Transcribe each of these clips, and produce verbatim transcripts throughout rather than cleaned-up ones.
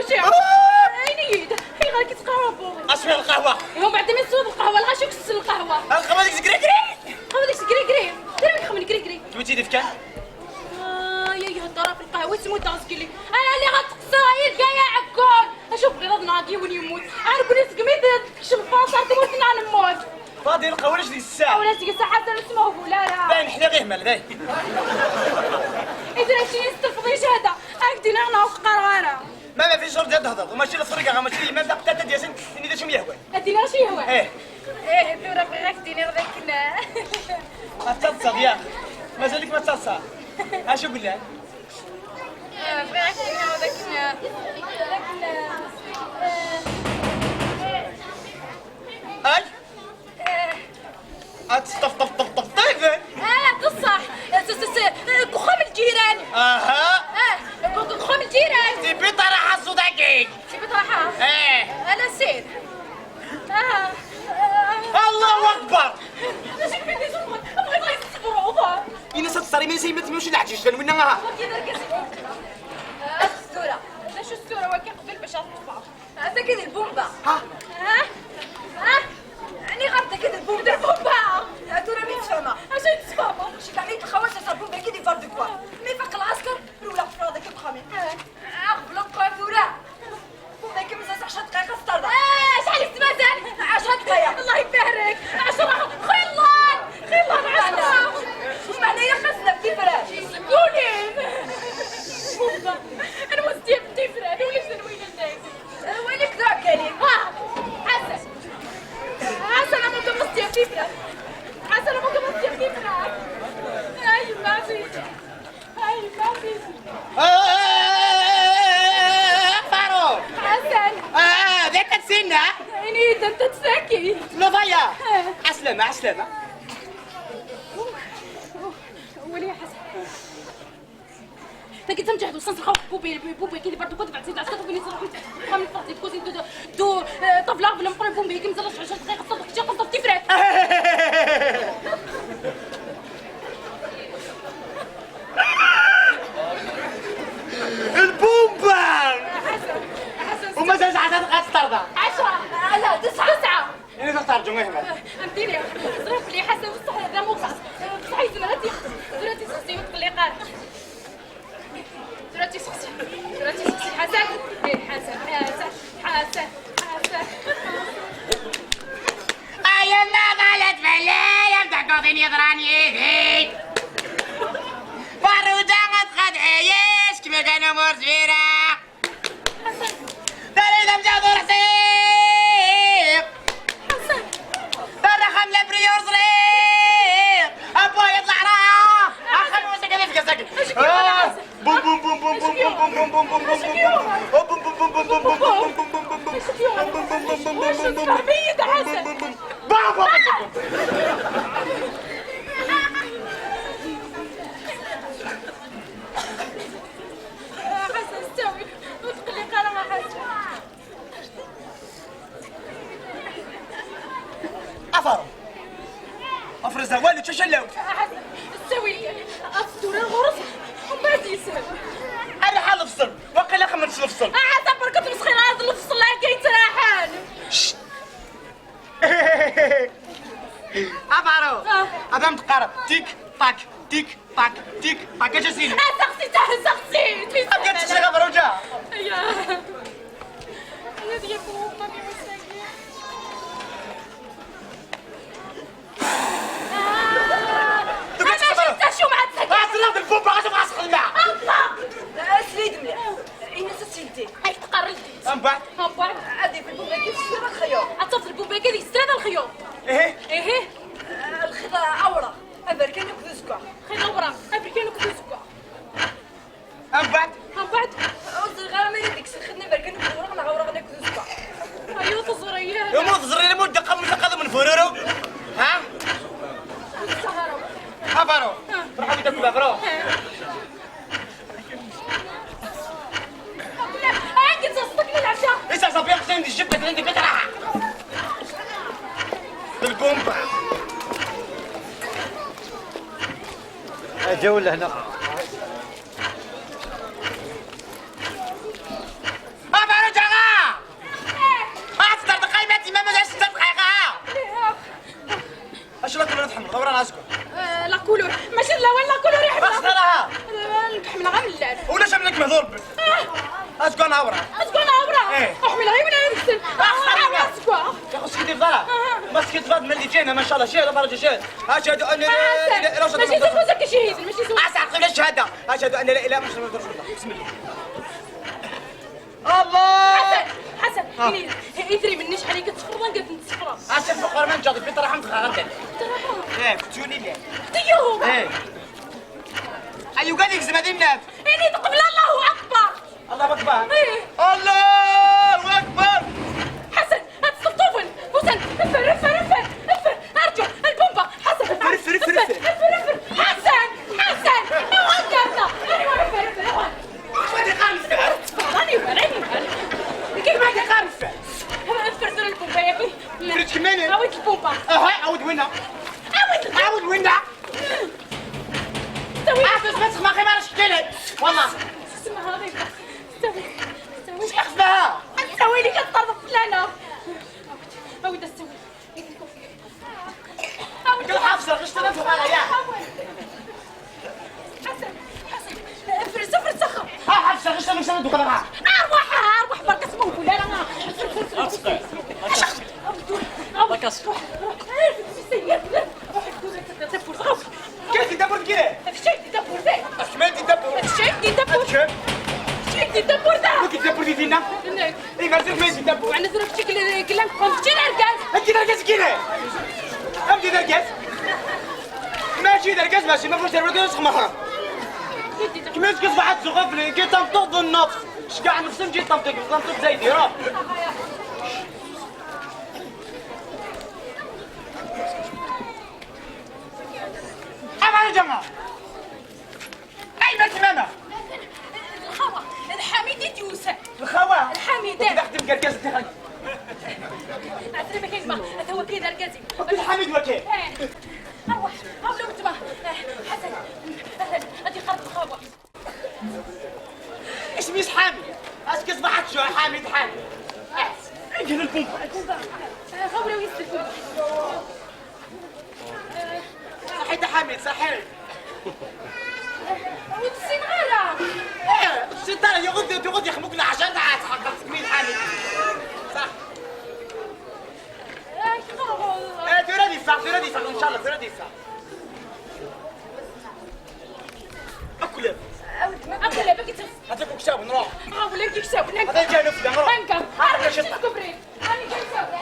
Ayen-iyi-d, ayɣer i k-tettqawabeḍ? Asmi lqahwa. Iwa mbeɛd mi tesweḍ lqahwa, lɣaci akk tessen lqahwa. Lqahwa deg zgrigri. Lqahwa deg zgrigri. Diri win xemmen grigri. Tewwi-tt-id ifkan. Ay, ay, hedder ɣef lqahwa, ismut azgili. Ay, ali ɣer teqsa, ay, lgaya ɛeggun. Acu bɣiḍ ad nɣeɣ yiwen yemmut? Ar nekkni segmi d-, tekcem Fransa ar tmurt nneɣ nemmut. Fadil, qawel-as deg ssaɛa. Qawel-as deg ssaɛa, ḥasan ur smeɣbul ara. Dayen ḥliɣ ihmal, dayen. Idracin yestelfeḍ icehda. Ad k-d-iniɣ neɣ ur s-qqareɣ ara. Ma ma fi ccṛeḍ ad d-thedreḍ, mačči la tfeṛṛigeɣ, mačči la yemma taqtalt ad d-yasen, ini-d acu m-yehwan. Ad d-iniɣ acu yehwan. Eh. Eh, tura bɣiɣ ad k-d-iniɣ d akken. Ad taḍsaḍ, ya. Mazal-ik ma d taḍsaḍ. Acu yellan? Eh, bɣiɣ ad k-d-iniɣ d akken, d akken, eh, Ay! Eh. Ad teṭṭef-, ṭef-, ṭef-, ṭef-, ṭifen. Ah, d ṣṣeḥ. S-, s-, s-, deg uxxam n lǧiran. Aha. Ah, deg, deg uxxam n lǧiran. Di biṭ ara ḥaṣu dagi. Di biṭ ara ḥaṣu. Eh. Ala sir. Ah, ah. Allahu akbar. Acu i d-isuffeɣ? Bɣiɣ ad tṣebreḍ. Ini-as ad teṣṣer imi-s, imi ad temyuc leɛǧiǧ, llan winna, aha. Wagi d argaz. Ah, tura. D acu s tura wagi qbel bac ad teṭṭfeḍ? Ata kid lbumba. Ha? Ha? Ha? Ani ɣer ata kid lbumba? Lbumba! Tura mi tfehmeɣ. Acu i tfehmeḍ? Ceddaḥ mi txawas as lbumba kid ibar de quoi. Mi faq lɛesker, rewleɣ tefraɣ deg uxxam-im. Aɣbel qqar tura. Bumba-k mazal ɛecra dqayeq ad s-terḍa. Ah, acḥal i s-mazal? Ɛecra dqayeq. Allah ibarek. Ɛecra. Xillan. Xillan, ɛecra. Meɛna ya xas naf tifrat. Sgunim. Bumba. Anwa s-d-yaf tifrat? Ulac d anwa yellan dagi. Wali-k d uɛekkali. Ah! Ḥasan! Ḥasan, amuka ma s-d-yaf tifrat! Ḥasan, amuka ma s-d-yaf tifrat! Ay, yemma ɛziz! Ay, yemma ɛziz! Ah, Faṛuq! Ḥasan! Ah, d akken sinna? Ini-yi-d anta-tt tagi? Lufaya! Ah. Ɛeslama, ɛeslama! Wali a Ḥasan! Tagi d tamǧaḥt, usan s lxawf, bubi, bubi, kini bardu kod, بعد سيد عسكر، bubi, نزل، bubi, نزل، bubi, نزل، bubi, آه، طفلة، بلا مقرب، bubi, كي مزال شعشع دقيقة، صدق، شي قصة تفرق. البومبا! حسن، حسن، وما زال عاد هاد القصة ترضى. عشرة، لا، تسعة. تسعة. إلا ترجو ما يهمك. فهمتيني؟ زريف بلي حسن بصح هذا مو كاس. بصح يزمر هاتي. زريف تسخسي وتقلي قال. درتي سخسي، درتي سخسي حسن، إيه حسن، حسن، حسن، حسن. أيا ما غلط فلي يا متعقوفين يضران يدي. بارودة ما تخد عيش كما كانوا مور زويرة. داري دم جابوا راسي. ترى خملة بريور صغير. أبوي يطلع راه. أخلي وسك هذا في كسك. آه. بوم، بوم، بوم. بابا. حسن، استوي. وتقلق على حسن. أفرم. أفرز والو تشلو. حسن، استوي. أفطر الغرز. وما تيسر. أنا حال الفصل. واقيلا خمس الفصل. أعطى بركة مسخين هذا الفصل لا كيتراحل. شت. أفرو. آه. أبا متقارب. تيك، طاك، تيك. طاك، تيك، طاك، اش اسيدي؟ آه، سقسي، تا-، سقسي، تي أبقى سقسي. تشغل بروجا. يا. يا دي بوم، مامي مساكين. آه. تبي أنا تخبر؟ شفت شو مع السكين. آه، تلعب البومبا، عشان ما أسخن معها. الله. لا، سيد مليح. إنس السيدي. هاي تقرر الدين. من بعد؟ من بعد؟ عادي في البومبا كيف السيرة الخيوط. عطف البومبا كيف السيرة الخيوط. إيه؟ إيه؟ آه، الخيط عورة. أبركان وكذا زكا. خير الورا، أبركان وكذا زكا. من بعد؟ من بعد؟ أوزر غير ما يديك سخدنا بركان وكذا ورا، نعور غير كذا زكا. أيوة، تزرية. يوم تزري لمدة قبل تقدم من فرورو. ها؟ ها فارو. ها. روح أبي تاكل أفرو. ها. هاك تصدق لي العشاء. إيش صافي أحسن دي جبتك لين دي بكرة. بالبومبا. جولة هنا. احمل غير من هذا السن. آه، آه، آه، سكوا. يا أخي، سكتي بقى. ما سكت بقى، من اللي جينا، ما شاء الله، شيء، هذا برج شيء. أشهد أن لا إله إلا الله. ماشي زوجك شهيد، ماشي زوجك. أسعد قبل الشهادة. أشهد أن لا إله إلا الله، محمد رسول الله. بسم الله. الله. حسن، حسن، إيه، إيه، دري مني شحال هي كتصفر، وين قالت نتصفر؟ أسف، فقر من جاضي، بيت رحم صغار غدا. إيه، كنتوني ليه؟ ديوه. إيه. أيوة، قال لك زعما دي الناس. إني تقبل الله أكبر. الله أكبر. إيه. الله أكبر. حسن، هات السلطوفن. حسن، افر، افر، افر، افر. أرجو، البومبا. حسن، افر، افر، افر، افر. افر، افر. حسن، حسن. أنا وين قاعدة؟ أنا وين افر، افر، افر. ما تقارن فيه. راني وين، راني وين. كيف ما تقارن فيه؟ افر، افر البومبا يا بي. فريت كمان؟ عاود البومبا. أها، عاود وينها؟ عاود البومبا. عاود وينها؟ سوي. عاد بس ما تسمع، ما راش كاين. والله. اسمع هذه. سوي. سوي. شيخ فيها. سوي لي كتطرف فلانة. عاود، عاود سوي. قال حافظة، غير اشتغلت وأنا يا. حسن، حسن، افرز، افرز سخر. ها حافظة، غير اشتغلت وأنا. أرواح، أرواح برك اسمه ولا لا. افرز، افرز، افرز. برك اسمه. روح، روح، روح. روح، روح. كيف تدبر كده؟ شيء تدبر ده. شمال تدبر. شيء تدبر. شيء تدبر ده. ممكن تدبر دي فينا؟ هناك. إيه، ما زلت ما يتدبر. وعندنا ضرب شكل كلام قوم شي دركاز. أنت دركاز كده. أنت دركاز. ماشي دركاز، ماشي، ما فيش دركاز، اسمها. كما يسكت واحد زغف لي، كي تنطق النفس. شكاع نفس نجي تنطق، تنطق زي دي، راه. أما يا جماعة. أين كمامة؟ الخوا، الحميدي تيوسف. الخوا؟ الحميدي. وكي تخدم كركاز ديالك؟ عتري ما كاين ما، هذا هو كاين كركازي. وكي الحميد وكاين؟ إيه. أروح، أو لو تما. إيه، حسن. أهلا، غادي يقرب الخوا. اسمي حامد. اسكت، ما حد شو حامد، حامد. إيه، يجي للبومبا. البومبا. آه، خبري ويستفيد. صحيت حميد، صحيت. ودي السينغالة. ايه، الشيطان يغد، يغد يخمك العشاء تاع حق تكميل حميد. صح. ايه، ترى دي صح، ترى دي صح، ان شاء الله ترى دي صح. اكل. اكل باقي. هذاك كتاب نروح. اه، ولا كتاب، ولا هذا جاي نفسي نروح. هانكا. هذا شطة. كبري.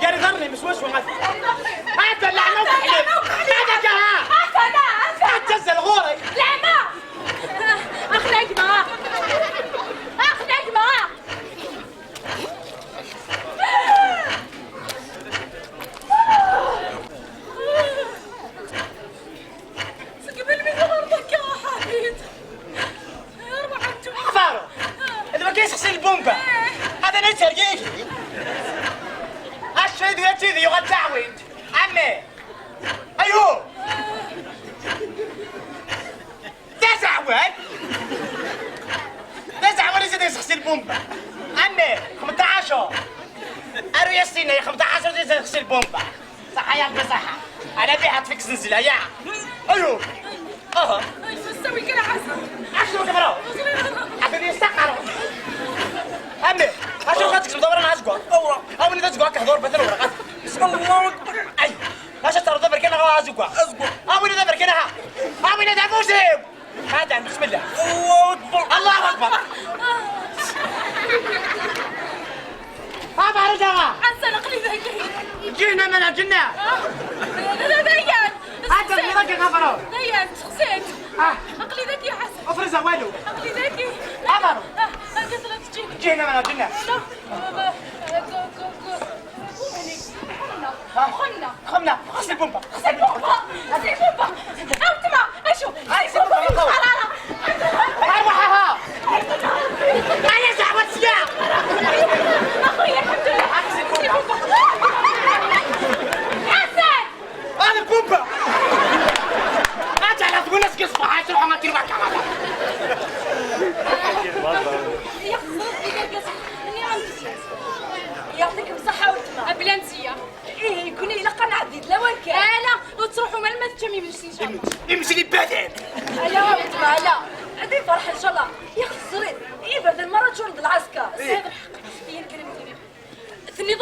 قال لي ضرني، مش وش وقت. هذا اللعنة وكحلي. هذا كها. هذا لا، هذا. هذا الزلغوري. لعنة. أخلاق ما. أخلاق ما. قبل ما يغربك يا حبيب. يا رب حتى. فارو. إذا ما كاينش حسين البومبا. هذا ناس رجيجي. الشهيد ولا تيدي يغطى تعويض. عمي. أيوه. تسع وين؟ تسع وين يزيد يسخسي البومبا؟ عمي، خمسطاش. أرو يا سينا، خمسطاش يزيد يسخسي البومبا. صح يا ربي، صح. أنا بيها تفكس نزلة، يا. أيوه. أها. نسوي كده حسن. عشرة كبروا. عبد يستقر. عمي، عشرة غاتك مدورة ناس جوا. أورا. أو ناس جوا كهدور بدل ورقة. الله أكبر. أي. اش ترى ذا بركنا غا ازقوا. ازقوا. ابو ذا بركنا ها. ابو ذا موسم. هذا بسم الله. الله اكبر. الله اكبر. هذا رجع. حسن، اقلي ذاك. جينا من الجنة. لا، لا، لا، لا، لا. هذا اللي رجع غفره. لا، لا، شخصيت. آه. اقلي ذاك يا حسن. افرز والو. اقلي ذاك. هذا. آه، قلت لك تجيني. جينا من الجنة. لا. خمنا، خمنا، خمس البومبا، خمس البومبا، خمس البومبا. أو تما، أشو، أي بومبا، حرارة. أرواحها. أنا زعما سيا. أخويا، الحمد لله. خمس البومبا. حسن. أنا البومبا. أنت على ثمانية سكس فحات روح ما تروح كمان. يعطيكم الصحة والتما. بلا مزية. إيه، يكون إلا قنع عديد، لا وين كان. آه، لا، وتروحوا مال ما تشمي من الشيشة. امشي لي بعدين. لا، والتما، لا. هذه فرحة إن شاء الله. يا خسرت. إيه، بعد المرة تشرد العسكر. إيه. السيد الحق. هي الكلمة.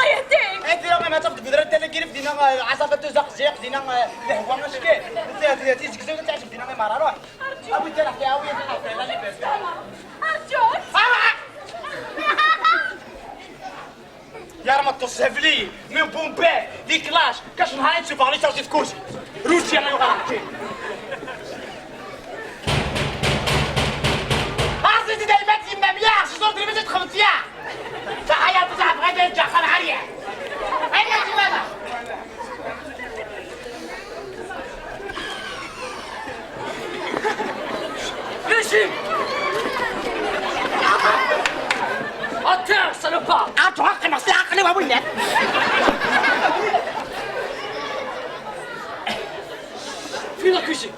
الله يهديك. Ay tira, ma tafeḍ deg udrar tala n Yirif dinna, eh, lɛaṣafa tuzaq ziq dinna, eh, lehwa ackel. Ti, ti, tizegzewt ad teɛjeb dinna i merra, ruḥ. أرجوك. Awi-d ara, awi-d ara, la liberté. أرجوك. آه! يا رمض الزهبلي، من بومبي، لي كلاش، كاش نهار تشوف على شارجي في كوشي. روسيا ما يغلق. عزيزي دايما يما مياه، شي زور ديما تخمت يا. صح يا بزاف، غادي يرجع خان عريان. أين يا جماعة؟ Régime. À terre, salopard. عاد تعقل، أصلي عقلي وأولاد. في la cuisine.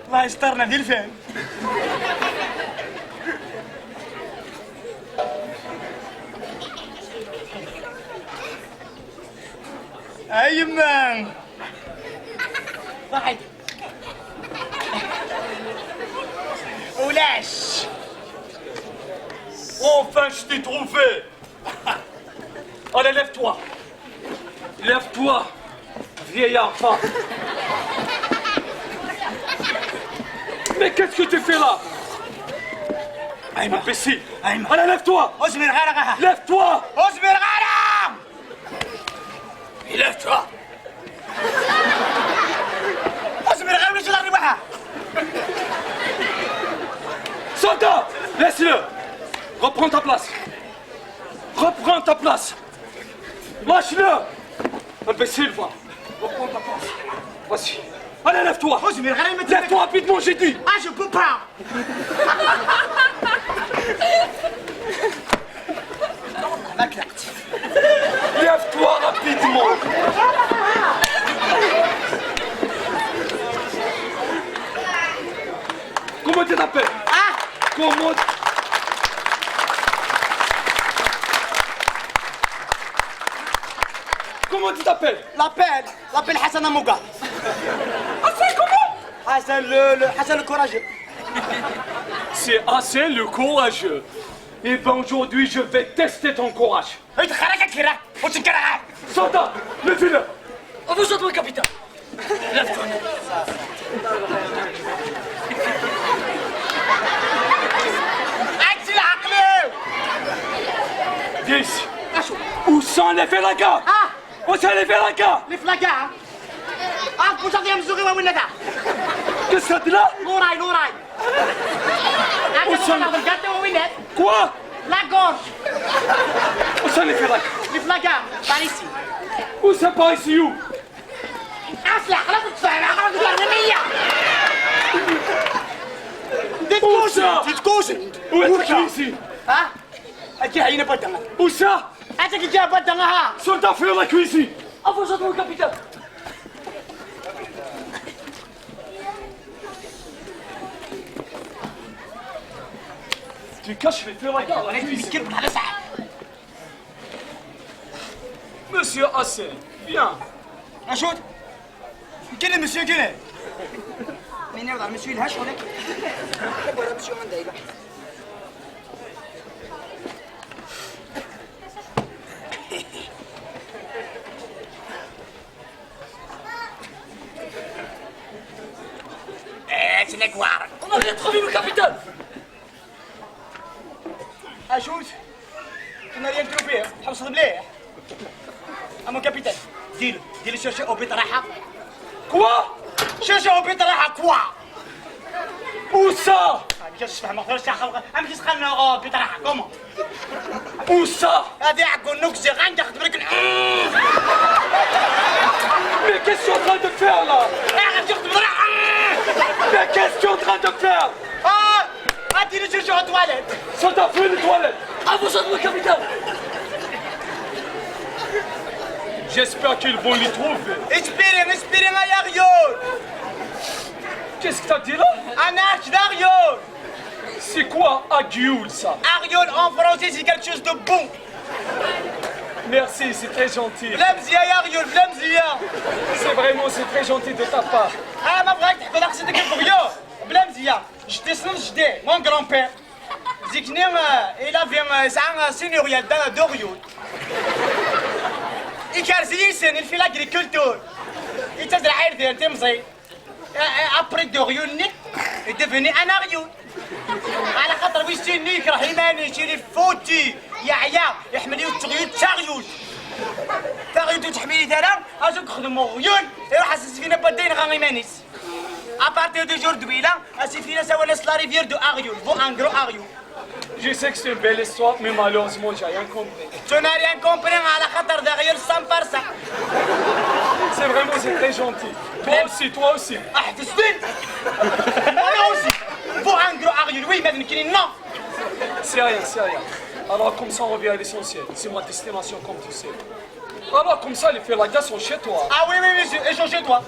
الله يسترنا في الفيلم. أيما. واحد. ولاش. Enfin, je t'ai trouvé. Allez, lève-toi. Lève-toi, vieillard, va. Mais qu'est-ce que tu fais là? Imbécile. Allez, lève-toi. Lève-toi. Lève-toi. Santa, laisse-le. Reprends ta place. Reprends ta place. Lâche-le. Imbécile, va. Reprends ta place. Vas-y. Allez, lève-toi. Lève-toi rapidement, j'ai dit. Ah, je peux pas. Lève-toi rapidement. Comment tu t'appelles? Ah. Comment... Comment tu t'appelles? L'appel, l'appel Hassan Amouga. Hassan comment? Hassan le, le, Hassan le courageux. C'est Hassan le courageux. Eh ben aujourd'hui, je vais tester ton courage. Hey, تخرجك كده وتتكلم. Santa, levez-le. On vous entend, capitaine. Viens ici. Où sont les Félagas? Ah. Où ça, les flagas? Les flagas, hein? Ah, vous avez un zouré, oui, là. Qu'est-ce que ça, là? L'oreille, l'oreille. Ah, qu'est-ce que ça, le gâteau, oui, là. Quoi? La gorge. Où ça, les flagas? Les flagas, par ici. Où ça, par ici, où? Ah, c'est là, là, c'est là, là, c'est là, c'est là. Où ça? Où est la cuisine? Hein? Agi, hayina badda. Où ça? Agi, agi, badda, ha. Soldat, fais la cuisine. Avance, mon capitaine. Tu caches les feux, regarde la cuisine. Monsieur Hassan, viens. Ajoute. Quel est monsieur, quel est? Mais non, monsieur, il hache, on est. Voilà, monsieur, on est là. Eh, c'est les guards. On a rien trouvé, le capitaine. Ajoute. Tu n'as rien trouvé, hein? حوصل مليح. À mon capitaine. Dis-le, dis-le chercher au بطريحة. Quoi? Chercher au بطريحة quoi? Où ça? Ah, je sais pas, moi, je sais pas, je sais pas, comment? Où ça? هذه عقول نكزي، غنجح تبرك. Mais qu'est-ce que tu es en train de faire là? غنجح تبرك. Mais qu'est-ce que tu es en train de faire? Ah, attends, je suis aux toilettes. Soldat, fais les toilettes. À vous autres, le capitaine. J'espère qu'ils vont les trouver. Espérez, espérez, يا عيون. Qu'est-ce que t'as dit là? أنا عرفت عيون. C'est quoi, agiul, ça? Agiul en français, c'est quelque chose de bon. Merci, c'est très gentil. بلا مزية يا عيون، بلا مزية. C'est vraiment, c'est très gentil de ta part. Ah, ما بغيت تحكي لك سيدك البغيو. بلا مزية. Je descends, je dis, mon grand-père. Zik-nni, euh, il avait, euh, yesɛa, euh, seigneurial d-, d uɣyul. Ikerz yis-sen, il fait l'agriculture. Yettazreɛ irden timẓin. Euh, euh, après d uɣyul-nni, il est devenu un aɣyul. Ɛla xaṭer wis-sin-nni yekreh iman-is, il est foutu, yeɛya, iḥemmel yiwet n teɣyult d taɣyult. Taɣyult ur teḥmil-it ara, acu yexdem uɣyul, iruḥ-as asfina n wadda yenɣa iman-is. À partir d'aujourd'hui, là, asifina sawalen-as la rivière de Aɣyul, bu un gros aɣyul. Je sais que c'est une belle histoire, mais malheureusement, j'ai rien compris. Tu n'as rien compris, ɛla xaṭer d aɣyul cent pour cent. C'est vraiment, c'est très gentil. Toi aussi, toi aussi. Ah, tu sais. Moi aussi. Bu un gros aɣyul, oui, mais nekkini, non. C'est rien, c'est rien. Alors, comme ça, on revient à l'essentiel. C'est ma destination, comme tu sais. Alors, comme ça, les flagas sont chez toi. Ah oui, oui, oui, ils sont chez toi.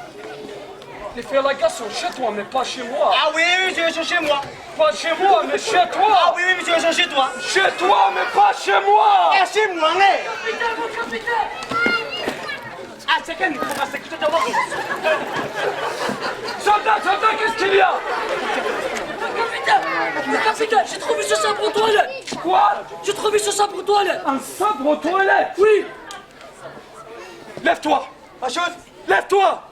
Les flagas sont chez toi, mais pas chez moi. Ah oui, oui, ils sont chez moi. Pas chez moi, mais chez toi. Ah oui, oui, ils sont chez toi. Chez toi, mais pas chez moi. Ah, chez moi, mais. Capitaine, mon capitaine. Ah, c'est quel niveau, c'est que tu t'as. Soldat, soldat, qu'est-ce qu'il y a? Capitaine, capitaine, j'ai trouvé ce sabre aux toilettes. Quoi? J'ai trouvé ce sabre aux toilettes. Un sabre aux toilettes? Oui. Lève-toi. Ajoute. Lève-toi.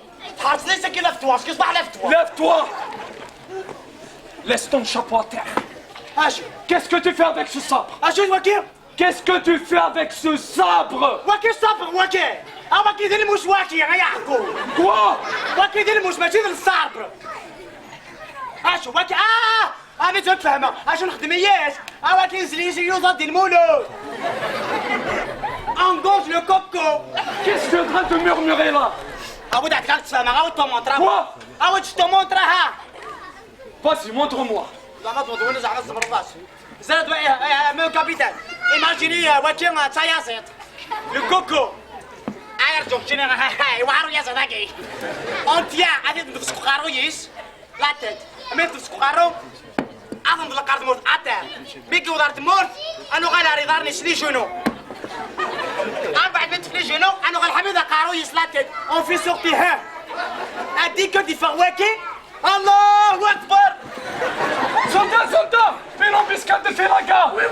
Lève-toi. Lève-toi. Laisse ton chapeau à terre. Ajoute. Qu'est-ce que tu fais avec ce sabre? Ajoute, waki. Qu'est-ce que tu fais avec ce sabre? Waki sabre, waki. Ah, waki d lmus, waki, ah, ya ḥku. Quoi? Waki d lmus, mačči d sabre. Ajoute, waki, ah! Ah, mais tu te fahmes, ah, je ne sais pas, ah, ouais, qu'est-ce que les yeux ont des moulons. Engorge le coco. Qu'est-ce que tu es en train de murmurer là? Ah, ouais, d'accord, tu fais, ah, ouais, tu te montres, ah. Quoi? Ah, ouais, tu te montres, ah. Vas-y, montre-moi. لا، ما تموت، ولا زعما الصبر باش. زاد، واه، آه، آه، مو كابيتان. ايماجيني، آه، وكي، آه، تايازيت. لو كوكو. اير جوك جيني، ها، ها، ها، وعرو يا زداكي. اون تيا، غادي ندوز كارويس. لا تيت. مي تسكو قارو. اظن بالقرض موت اتار. مي كي وضعت موت. انا غالي ريضار نسلي جنو. اربع بنت في جنو، انا غالحميد قارو يسلاتت. اون في سوقتي، ها. اديك دي فواكي. الله اكبر. Soldat, soldat, fais l'embuscade de Felaga. Oui,